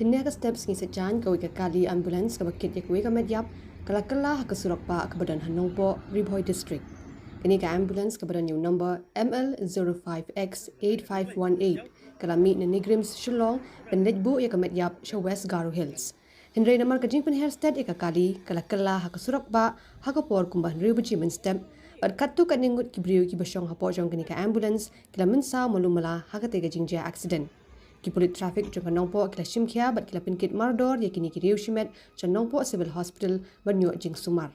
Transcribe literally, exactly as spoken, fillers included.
Hynne ka step sngi Saitjaiñ kawei ka kali ambulance kaba kit ïa kawei ka met ïap ka la kylla ha ka surok bah kaba don ha Nongpoh, Ri Bhoi District. Kane ka ambulance kaba don ïa u number M L zero five X eight five one eight ka la mih na NEIGRIHMS Shillong ban leit buh ïa ka met ïap sha West Garo Hills. Hynrei namar ka jingpynher stet ïa ka kali ka la kylla ha ka surok bah ha ka por kumba hynriew baje mynstep, bad katto katne ngut ki briew kiba shong hapoh jong kane ka ambulance ki la mynsaw malu mala ha katei ka jingjia accident. Ki pulit traffic jong ka Nongpoh ki la shim khia bad ki la pynkit mardor ïa kine ki riew shimet sha Nongpoh Civil Hospital ban ïoh jingsumar.